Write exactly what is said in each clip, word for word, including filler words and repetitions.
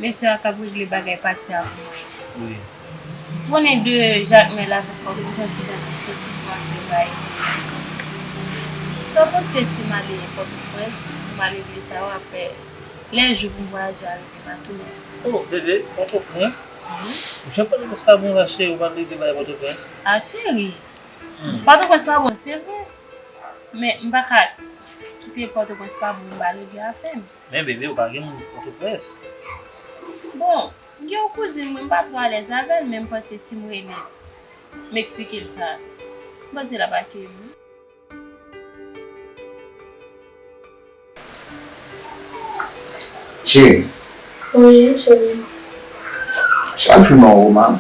Mesye a k ap regle bagay pati a pou mwen. Wi. Ou konnen de Jakmèl avèk Pòtoprens yon ti jan difisil pou afè bagay. Sa w panse si m ale Pòtoprens, m al regle sa yo apre lè jou pou m vwayaje a rive m a tounen? Oh, bebe, Pòtoprens? Wi. Ou janm Pòtoprens pa bon la, cheri, ou pa al regle bagay Pòtoprens? A, cheri, Pòtoprens pa bon, se vre. Men m pa ka kite Pòtoprens pa bon, m pa regle afè m. Men bebe, ou pa gen moun Pòtoprens. Bon, m gen yon kouzin mwen, m pa twò alèz avè l, men m panse si m rele l, m eksplike l sa, m panse l ap akeyi m wi. Cheri. Wi, cheri. Chak jou nan woman.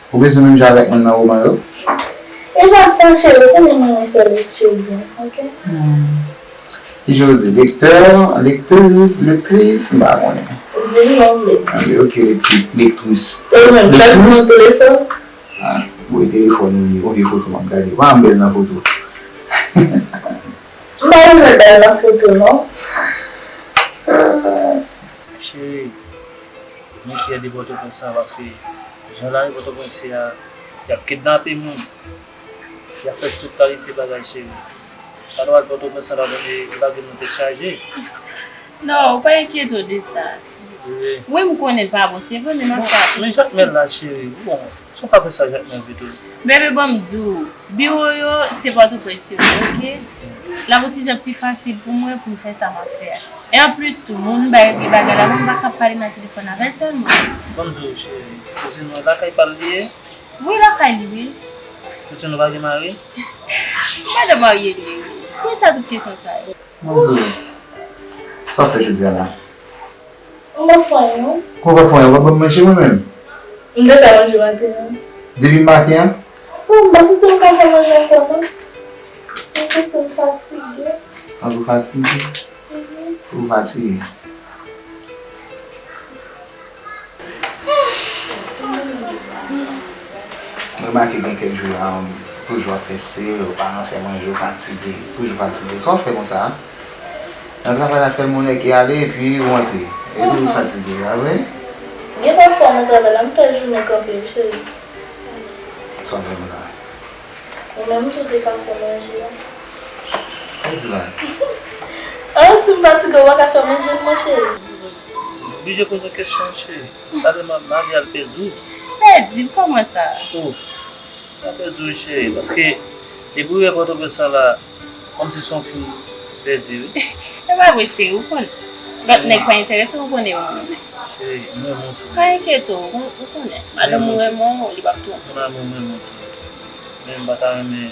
Ou bezwen menm jan avèk moun nan woman yo? E pa sa, cheri, ou konnen mwen renmen fè lekti byen, oke? Hmm. Ki jan w di? Lektè, lektris, lektris, m pa konnen. Di m jan w vle. Anben, oke, lektri-, lektris. E ou menm, chak jou nan telefòn? Ah, voye telefòn ou ye, yon vye foto m ap gade. Wa m bèl nan foto. M pa bezwen bèl nan foto, non. Cheri, mwen fyè de Pòtoprens lan paske jan lari Pòtoprens ye a, y ap kidnape moun, y ap fè tout kalite bagay, cheri. Pa nou al Pòtoprens lan, la tande, yo lage nou tèt chaje. Non, ou pa enkyete w de sa. Wi. Wi, m konnen l pa bon, se vre, men m ap fè atò. Men Jakmèl la, cheri, bon, si w ka fè sa Jakmèl pito. Bebe, ban m di w, biwo yo, se Pòtoprens yo ye, oke? L ap yon ti jan pi fasil pou mwen pou m fè sa m ap fè a. E anplis tou, moun m bay regle bagay la, mwen m pa ka pale nan telefòn avè l sèlman. Ban m di w, cheri, kouzin mwen lakay pa l li ye? Wi, lakay li, wi. Kouzin ou pa gen mari? Madan marye li ye, wi. Poukisa tout kesyon sa yo? Mwen di w, sa w fè jodi a la? Mwen pa fè anyen, non. Kòman w pa fè anyen? Ou pa ban m manje mwen menm? M te fè manje maten an. Depi maten an? Bon, m pa santi m ka fè manje ankò, non. Mwen tèlman fatige. An, ou fatige? Mhm. Ou fatige. M remake gen kèk jou la, ou toujou ap fè stil, ou pa nan fè manje, ou fatige, toujou fatige. Sa w fè konsa a? Nan travay la, sèl moun ki ale, epi ou antre. E toujou fatige, pa vre? Gen pafwa nan travay la, m fè jounen kanpe, wi, cheri. Sa w fè konsa? Ou menm tou te ka fè manje a. Sa w di la? Ah, si m fatige, ou pa ka fè manje pou mwen, cheri? Ou oblije poze w kesyon, cheri. Talè m ap mare al pèdi w. Pèdi m? Kòman sa? Oh, m ap pèdi w, cheri, paske depi w rive Pòtoprens lan la, kòmsi se yon fim pèdi, wi. E pa vre, cheri, ou konnen. Lòt nèg pa enterese, ou konnen ou menm. Cheri, m renmen w tou. Pa enkyete w, ou, ou konnen. Madanm ou renmen w, li p ap twonpe w. Mon amour, m renmen w tou. Men m pa ta renmen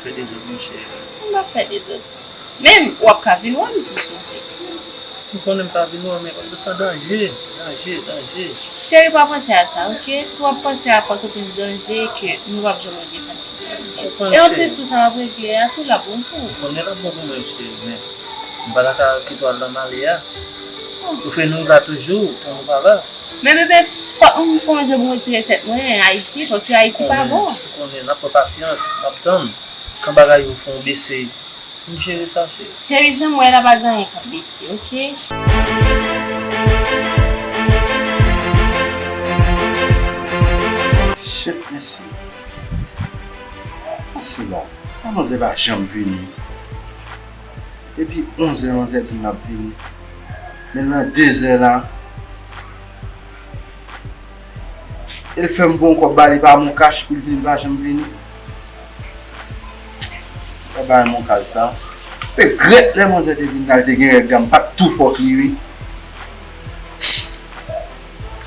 fè dezòd, monchè. M p ap fè dezòd. Men w ap ka vin wè m tou, si w vle. M konnen m ka vin wè w, men Pòtoprens lan danje, danje, danje. Cheri, pa panse a sa, oke? Si w ap panse a Pòtoprens danje, ke nou p ap janm regle sa. E anplis tou, sa w ap regle a tou, l ap bon pou ou. M konnen l ap bon pou mwen, cheri, men m pa ta ka kite w al nan male a. Ou fè nou la toujou, pou nou pa la. Men bebe, fòk m fè yon jan pou m retire tèt mwen Ayiti, paske Ayiti pa bon. Ou konnen, n ap pran pasyans, n ap tann. Kan bagay yo fè yon bese, nou jere sa, cheri. Cheri, jan m wè la, pa gen anyen k ap bese, oke? Shit, mèsi. Mèsi la. Manzè pa janm vini. Depi onzè, manzè di m l ap vini. Men nan dezè la, e l fè m voye yon kòb ba li pa Moncash pou l vini, li pa janm vini. L ap ba m Moncash sa. Regrèt lè manzè te vin la, l te gen règ la, m pa t tou fòk li, wi.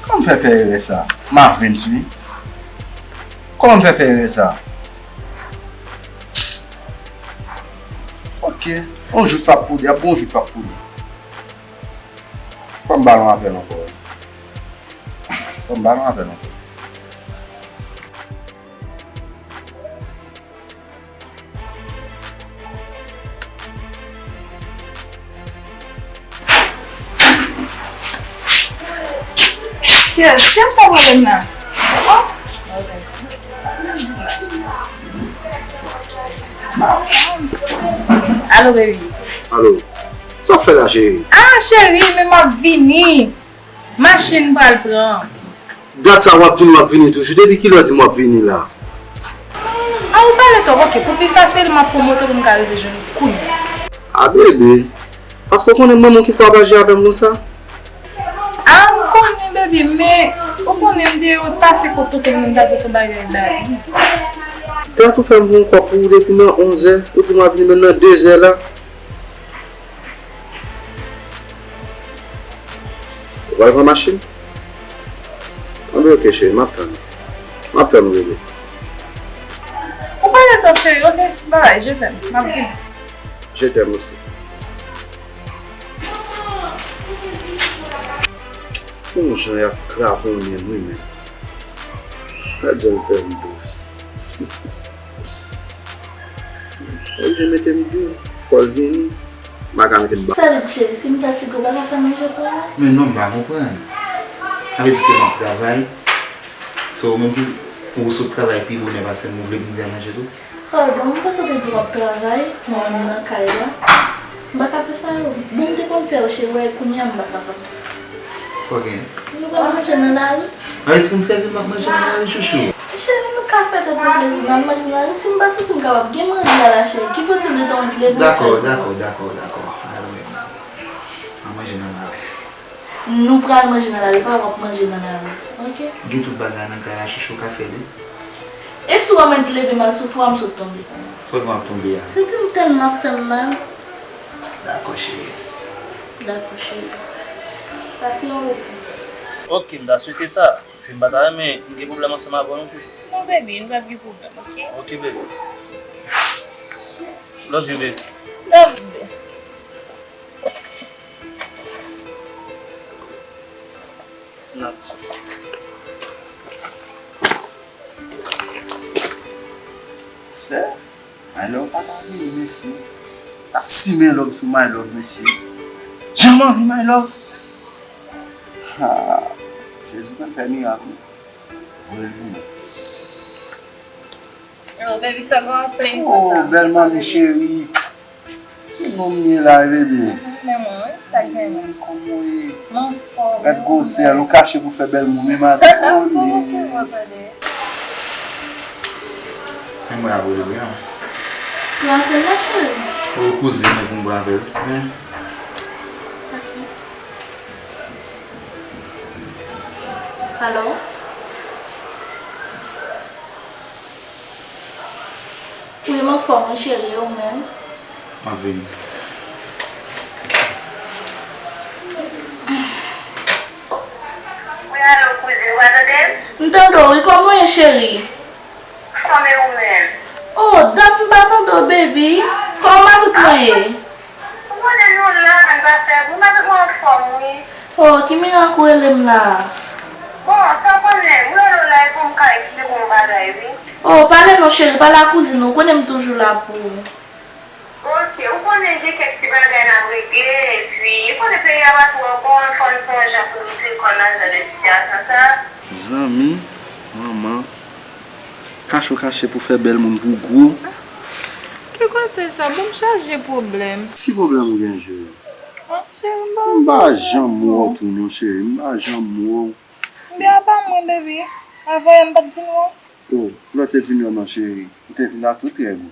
Kòman m fè fè erè sa? Mavens, wi. Kòman m fè fè erè sa? Ok, yon jou k p ap pou li, ap gen yon jou k p ap pou li. Fò m ba l yon apèl ankò. Fò m ba l yon apèl ankò. Kiyès? Kiyès k ap rele m la? Oh. Alo, baby. Alo. Sa w ap fè la, cheri? Ah, cheri, men m ap vini. Machin pral pran. Dat sa w ap vini, w ap vini toujou. Depi kilè w di m w ap vini la? Ah, ou pale twòp, ok. Pou pi fasil, m ap pran moto pou m ka rive jwenn ou kounye a. A bebe, paske w konnen manman w ki fè w ap aji avè m konsa. Ah, m konnen, baby, men ou konnen m te pase kot tonton m, m t ap fè bagay la. Dat ou fè m voye yon kòb pou ou depi nan onzè, ou di m w ap vini menm nan dezè la. Ou pral pran machin? Anben, ok, cheri, m ap tann ou. M ap tann ou, bebe. Ou pale twòp, cheri, ok? Bye, je t'aime. M ap vini. Je t'aime aussi. Yon jan y ap kraponnen m, wi, men. Gad jan l fè m dous. Oblije mete m di w, fò l vini. M pa ka mete l ba. Sa vle di, cheri, si m fatige, ou pa ka fè manje pou mwen? Men non, m pa konprann. Sa vle di ke m ap travay. So, ou menm ki, pou ou sot travay pi bonè pase m, ou vle pou m fè manje tou? Pardon, m panse w te di w ap travay, mwen menm nan kay la. M pa ka fè sa yo. Bon, m te konn fè yo, cheri, wè, kounye a m pa kapab. Sa w genyen? Nou pral manje nan lari. Sa vle di pou m fè vi m ap manje nan lari, chouchou? Cheri, nou ka fè tèt nou plezi, n al manje nan lari. Si m pa santi m kapab gen manje la la, cheri, ki fè w di m detan w te leve w fè l pou mwen? Dakò, dakò, dakò, dakò, dakò. Al mwen. N ap manje nan lari. Nou pral manje nan lari, pa w ap manje nan lari, ok? Gen tout bagay nan kay la, chouchou, w ka fè li. E si w wè mwen t leve m al soufri w, m sot tonbe. Sot w ap tonbe a. Santi m tèlman ap fè m mal. Dakò, cheri. Dakò, cheri. Sa se yon repons. Ok, m ta swete sa. Si m pa ta renmen, m gen pwoblèm ansanm avè w non, chouchou. Non, baby, nou p ap gen pwoblèm, ok? Ok, baby. Love you, baby. Love you, baby. Sè, my love pa ka vini, mesye. Pa simen love sou my love, mesye. Jan m anvi my love. Ha, Jezi konn fè mirak, wi. Mwen vini. Oh, baby, sa gon ap plenn konsa. Oh, bèl manmi cheri. Sou non m ye la, bebe. Men mwen, wi, sa k gen menm. Kòman w ye? M anfòm. Gad gwosè l, ou kache pou fè bèl moun, men maten, oh, ye. Men mwen ap rele wi, non. Ou ap rele la, cheri? Ou kouzin mwen pou m pran avè l. Men. Ok. Alo? Wi, m anfòm wi, cheri, e ou menm? M ap vini. Wi, alo, kouzin, ou pa tande m? M tande w, wi, kòman w ye, cheri? Anfòm, e ou menm? Oh, dat m pa tande w, baby. Kòman matant mwen ye? Ou konnen nou la, n pa fè, m pa tande w anfòm, wi. Oh, ki mirak ou rele m la a? Bon, sa w konnen, m rele w la e pou m ka eksplike w yon bagay, wi. Oh, pale non, cheri, pale a kouzin ou, ou konnen m toujou la pou ou. Ok, ou konnen gen kèk ti bagay n ap regle, epi, ou konnen peyi a pa twò bon, fò n fè yon jan pou nou fè kò n nan jan de sitiyasyon sa. Zanmi, manman, kache w kache pou fè bèl moun pou gwo. Ki kote sa? Bon, m chaje pwoblèm. Ki pwoblèm ou gen, cheri? Ah, cheri, m pa wè w. M pa janm wè w tou non, cheri. M pa janm wè w. Ebyen, apa mwen, baby? Avan yè, m pa t vin wè w? Oh, lè w te vin wè m nan, cheri, ou te vin la tout rèd.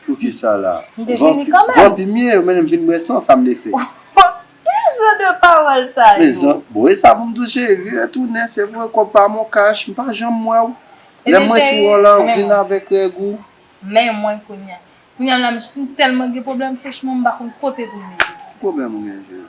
Poukisa la? M te vini kanmenm. Vanpi m ye, ou mennen m vin bwè san, sa m te fè? Ki jan de pawòl sa yo? Mezanmi, bon, e sa pou m di w, cheri, vire tounen, se vre, kòb pa mon kach, m pa janm wè w. Lè m wè sou wòl la, ou vin avèk règ ou. Men mwen kounye a. Kounye a la, m tèlman gen pwoblèm, franchman, m pa konn kote pou m mete. Ki pwoblèm ou gen, cheri?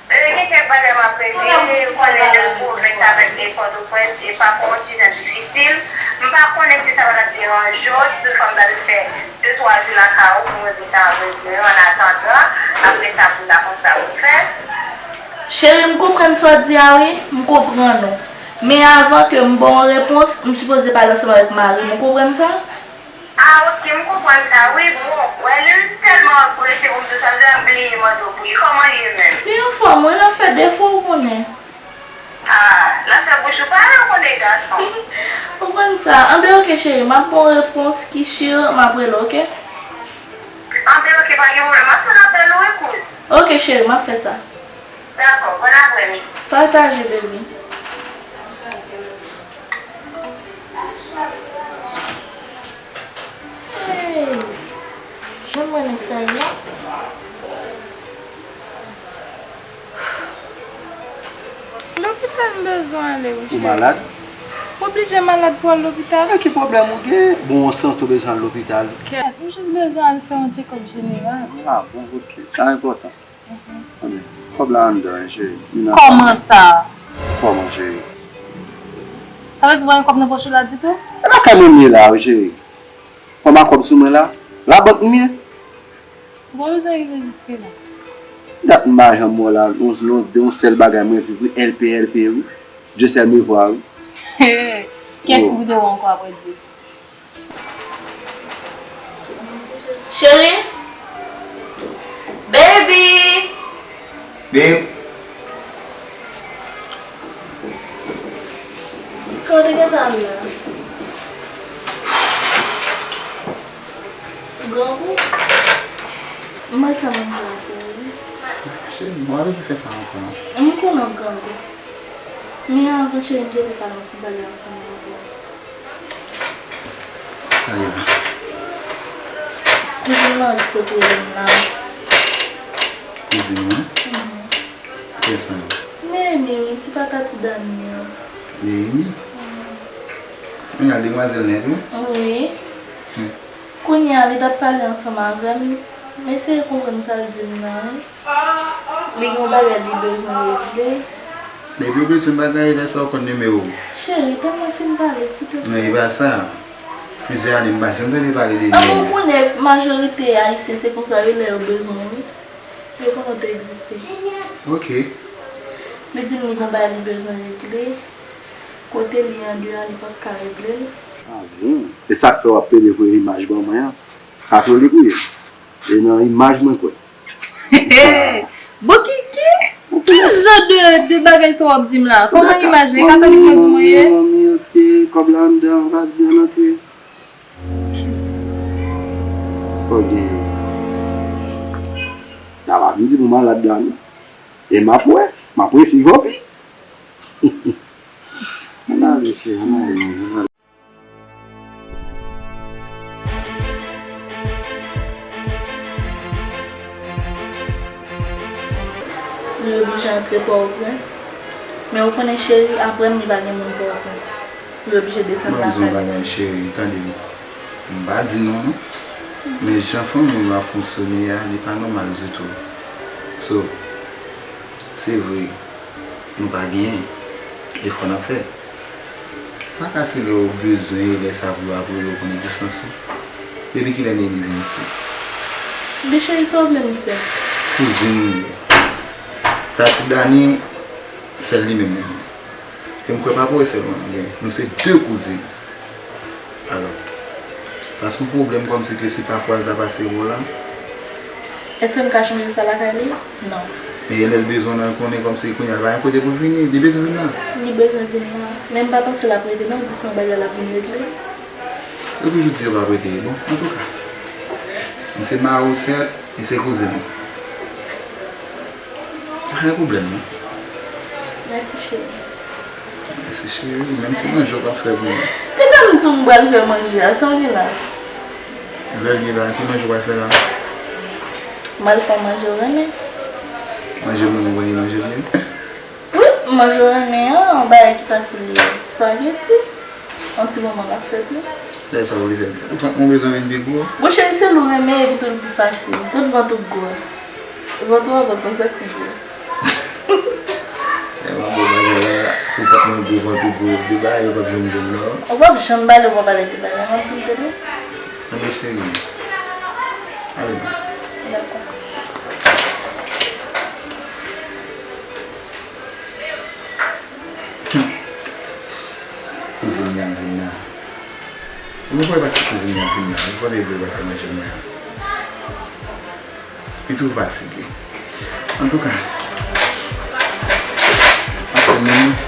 Gen kèk bagay m ap regle, ou konnen nan pwovens avèk Pòtoprens, e pa fè yon ti jan difisil. M pa konnen si sa pa t ap deranje w, si toutfwa m ta dwe fè de twa jou lakay ou pou m regle sa avèk ou yo, annatandan, apre sa pou m ta konn sa pou m fè. Cheri, m konprann sa w di a wi, m konprann ou. Men avan ke m ba w yon repons, m sipoze pale ansanm avèk mari m, ou konprann sa? Ah, ok, m konprann sa wi. Bon, wè, li tèlman prese pou m di w sa, m te bliye mande w pou li. Kòman l ye menm? Li anfòm wi, l ap fè defo, ou konnen. Ah, l ap fè bouch ou pale, ou konnen gason. Ou konn sa. Anben, ok, cheri, m ap ba w repons ki sur, m ap rele w, ok? Anben, ok, pa gen pwoblèm. M ap tann apèl ou wi. Ok, cheri, m ap fè sa. Dakò, bon aprèmidi. Pataje, baby. Hey, janm wè nèg sa ye la. Lopital m bezwen ale wi, cheri. Ou malad? Ou oblije malad pou al lopital? E ki pwoblèm ou gen? Bon, ou santi w bezwen al lopital? Kèt, m jis bezwen al fè yon tchekòp jeneral. Ah, bon, ok. Sa enpòtan. Tande, kòb la anndan wi, cheri. Kòman sa? Kòman, cheri? Sa vle di w pa gen kòb nan pòch ou la ditou? E lakay mwen m ye la wi, cheri. Fò m a kòb sou mwen la. Labank m ye. Ou pa bezwen rive jiske la. Dat m pa janm wè w la, yon, yon, yon sèl bagay mwen viv wi, L P, L P wi. Dieu seul me voit wi. Kiyès ki pou te wè w ankò apre Dye? Cheri? Baby! Babe! Kote w gentan al la? Grangou? M pral fè manje la pou ou wi. Cheri, mwen pa bezwen fè sa ankò non. M konnen w grangou. Men avan cheri, m te vle pale yon ti bagay ansanm avè w. Sa ye la? Kouzin Mari sot rele m la. Kouzin ou an? Mhm. Kiyès sa ye? Néhémie wi, ti pata ti Dani an. Néhémie? Mhm. Men a demwazèl nèt wi. Wi. Hmm. Kounye a, li t ap pale ansanm avè m. M eseye konprann sa l di m nan wi. Li gen yon bagay li bezwen regle. Depi w bezwen bagay, lè sa w konn nimewo m. Cheri, tann mwen fin pale, silteplè. Non, e pa sa. Plizyè ane m pa janm tande pale de li. An, ou konnen majorite Ayisyen se konsa yo lè yo bezwen w wi. Yo konnen w te egziste. Ok. Li di m li gen yon bagay li bezwen regle. Kote li andeyò a, li p ap ka regle l. Ah bon? E sa k fè w ap pede voye imaj ban mwen an? Katolik ou ye? E nan imaj mwen kwè. Bokiki? Ki jan de, de bagay sa w ap di m la? Kòman imaj li? Katolik mwen di mwen ye? Manmi, ok, kòb la anndan, vas-y, ann antre. Sa w genyen? Dava vin di m ou malad la, non? E m ap wè, m ap resevwa pi. Ann ale, cheri, ann ale, ann ale. Li oblije antre Pòtoprens. Men ou konnen cheri, aprè m, li pa gen moun Pòtoprens. Li oblije desann lakay. Mwen di yon bagay, cheri, tande m. M pa di non, non. Men jan fanmi w ap fonksyone a, li pa nòmal ditou. So, se vre, nou pa genyen. Efò n ap fè. Pa ka se lè w bezwen e lè sa pou yo ap rele w konn egzistans ou. Depi kilè Neli vin isit? Bichèy, sa w vle m fè? Kouzin li ye. Tati Dani, sèl li menm li gen. E m kwè pa pou e sèl mwen li gen. Nou se de kouzin. Alò, sa se yon pwoblèm kòmsi ke se pafwa l ta pase wè w la. Èske m ka chanje sa lakay li? Non. Men lè l bezwen w la, l konnen kòmsi kounye a l pa gen kote pou l vini, li bezwen vin la. Li bezwen vin la. Men m pa panse l ap rete non, di se yon bagay l ap vin regle. Yo toujou di yo p ap rete, bon, antouka. M se mari w sèt, e se kouzin ou. Pa gen pwoblèm non. Mèsi cheri. Mèsi cheri, menm ti manje w p ap fè pou mwen. Depi m di w m pral fè manje a, sa w gen la? Lè l gen la, ki manje w pral fè la? M pral fè manje w renmen. Manje moun ou renmen manje l ye? Wi, manje w renmen an, yon bagay ki fasil li ye. Spaghetti. Yon ti moman l ap fèt wi. Lè sa w vle fè l fèt. Ou fèt mwen bezwen vin pi gwo. Bon cheri, se l ou renmen epi tou l pi fasil. Tout vant ou gwo. Vant ou an vant mwen sa k pi gwo. Lè m ap bon bagay la, pou vant mwen gwo, vant ou gwo. De bagay yo p ap janm jwenn non. Ou p ap janm pale, ou pa pale de bagay. M ap vin tande. Anben cheri. Ale non. Dakò. Kouzin li ap vin la. Ou pa wè paske kouzin li ap vin la. Ou pa te di l pral fè manje mwen an. Li twò fatige. Antouka. Antre menm.